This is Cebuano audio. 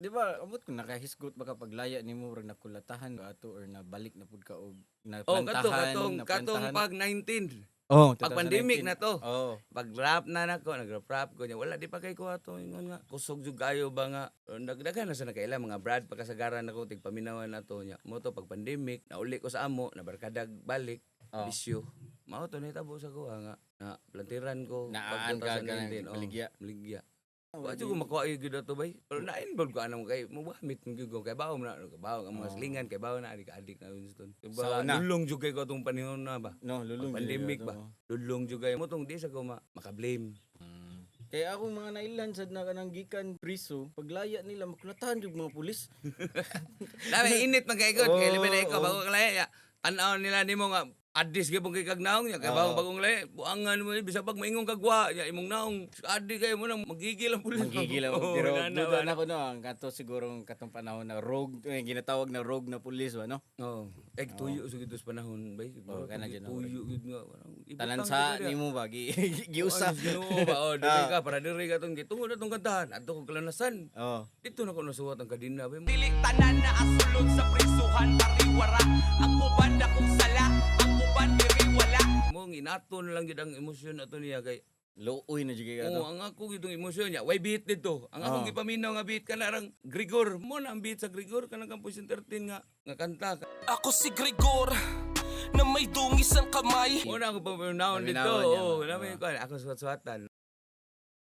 Di ba, abot kung nakahisgot ba ka paglaya nimo, murag nakulatahan ka ato or nabalik na pud ka og Oh, kato naplantahan, katong katong naplantahan? pag 19. Oh, Pag pandemic na to. Oh. Pag rap na nako, nag-rap ko niya. Wala di pa kay ko ato ingon nga. Kusog jud kayo ba nga nagdagan na sa nakaila mga brad pagkasagaran nako tigpaminawan nato niya. Mo to pag pandemic, nauli ko sa amo, nabarkadag balik, bisyo. Mao to nahitabo sa ko nga na plantiran ko Naan pag ka ganang 2019, oh, baligya. Baligya. Wa jud ko makuha gyud ato bay. Pero na-involve ko anong kay mo gamit mo gyud ko kay bawo na bawo ang mga silingan kay bawo na adik adik na Winston. Sa Ba, una. lulong jud kay ko atong panahon na ba. No, lulong Pag jud pandemic ato. ba. Lulong jud kayo mo tong di sa ko maka-blame. Kaya ako mga nailan sad na kanang gikan priso, paglaya nila makulatahan jud mga pulis. Dami init man kay god kay Oo, libre na ikaw oo. bago kalaya ya. Tan-aw nila nimo nga adis gyud kay kag naong nya kay bago bagong laya buangan mo bisag pag maingon kag wa nya imong naong adi kayo mo nang magigil ang pulis. Manggigil ako. Oo, Pero na, duda na. na ko no, ang kato siguro ang katong panahon na rogue, eh, ginatawag na rogue na pulis ba no? Oh, eh tuyo sa gito sa panahon bay. Oo, kana dyan, oh. Tuyo gid nga. Parang ibutang Tanan gid sa nila. nimo ba giusa. Oh, Ginoo ba oh diri ka para diri ka tong gitungod na tong kantahan adto ko kalanasan. Oh. Dito na ko nasuwat ang kadena bay. Dili tanan na asulod sa prisuhan pariwara. Ang uban akong sala, ang uban diri wala. Mo nginato na lang gid ang emosyon ato niya kay Luoy na jud kay Oo, ato. ang ako gitong emosyon niya. Way beat dito. Ang akong gipaminaw nga beat kana rang Grigor. Mo na ang beat sa Grigor kanang Campus 13 nga nga kanta. Ako si Gregor na may dungis ang kamay. Mo na ako paminaw dito. Paminawan niya, Oo, ba? na may kuan ako suwat-suwatan.